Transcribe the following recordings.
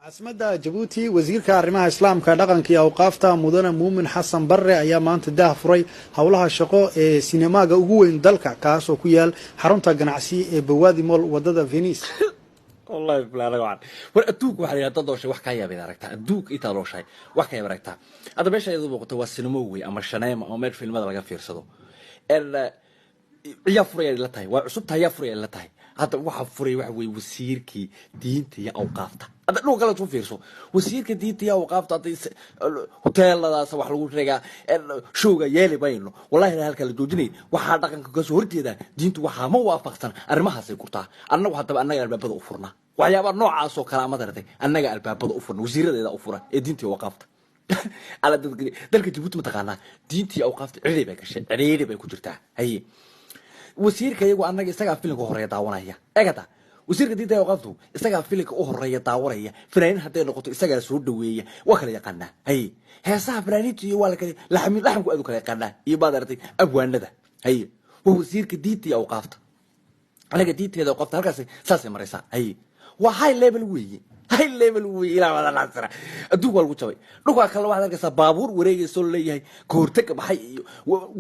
Caasimadda Jabuuti, wasiirka arrimaha Islaamka, dhaqanka iyo awqaafta, Mudane Muumin Xasan Barre, ayaa maanta daah furay howlaha shaqo ee sinemaga ugu weyn dalka, kaasoo ku yaal xarunta ganacsi ee Bawaadi Mall, wadada Venice. Wallahi bilaa anaga waxaan war adduunka waxaa la yidhaha dad dooshay wax kaa yaabay aragtaa, adduunka intaa dooshay wax kaa yaab aragtaa. Hadda meesha iyadu muuqato waa sinimo wey ama shaneema ama meel filmada laga fiirsado. Yaa furaya la tahay? Waa cusub tahay. Yaa furaya la tahay? Hadda waxa furay waxa weeye wasiirkii diinta iyo awqaafta. Hadda dhulka kale soo fiirso, wasiirka diinta iyo awqaafta. Hadda hoteeladaas wax lagu sheegaa showga yeeli mayno, wallahi ilaa halkaa la joojinay. Waxaa dhaqanka kasoo horjeeda diintu, waxaa ma waafaqsan arrimahaasay kurtaa. Annagu haddaba annaga albaabada u furna waxyaabaha noocaas oo kale ama dartay, annaga albaabada u furna, wasiiradeeda u fura ee diinta iyo awqaafta. Ala dalka Jabuuti mataqaanaa diinta iyo awqaafta cidhiidhi bay gashay, cidhiidhi bay ku jirtaa. Haye, wasiirka iyagu annaga isagaa filimka horeeya daawanaya. Egata, wasiirka diinta awqaaftu isagaa filimka u horeeya daawanaya. Fanaaniin hadday noqoto isagaa soo dhaweeya, waa kala yaqaanaa. Haye, heesaha fanaaniinta iyo waa la kala laxmi, laxmku aad u kala yaqaanaa iyo maad aragtay abwaanada. Haye, waa wasiirka diinta iyo awqaafta. Anaga diinteeda awqaafta halkaas saasay maraysaa. Haye, waa high level weeye, high level weeye. Ilaa wada laasira adduunka waa lagu jabay. Dhulkaa kale waxaad arkaysaa baabuur wareegaysa oo leeyahay kahortaga maxay iyo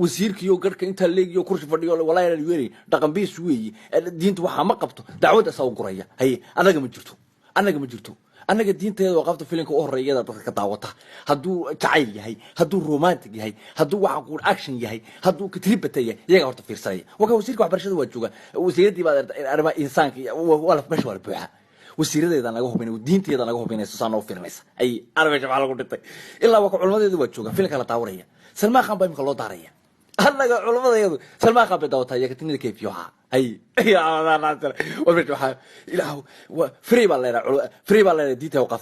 wasiirkiiyo garhka intaa leegiyo kursi fadhiyo, wallahi la yeelay dhaqan biis weeye, diinta waxaa ma qabto, dacwadda asaa u guraya. Haye, annaga ma jirto, annaga ma jirto. Annaga diinteeda waa qabta filimka u horeeyada dadka ka daawata, hadduu jacayl yahay, hadduu romantic yahay, hadduu waxa ku action yahay, hadduu katribata yahay, iyagaa horta fiirsanaya. Waka wasiirka waxbarashada waa jooga, wasiiradii baa arrimaha insaanka iyo waa meesha waa la buuxa. Wasiiradeeda naga hubinay, diinteeda naga hubinaysa, saa noo fiirinaysa. Ay armeesha maxaa lagu dhintay? Ilaa waa ka culamadeedu waa jooga, filimka la daawanaya Salmaan Khan baa imika loo daaraya. Annaga culamadayadu Salmaan Khan bay daawataa iyo katinida kayfiyoha. Hay, waxaa ilaah free baa leedahay, free baa leedahay diinta awqaaf.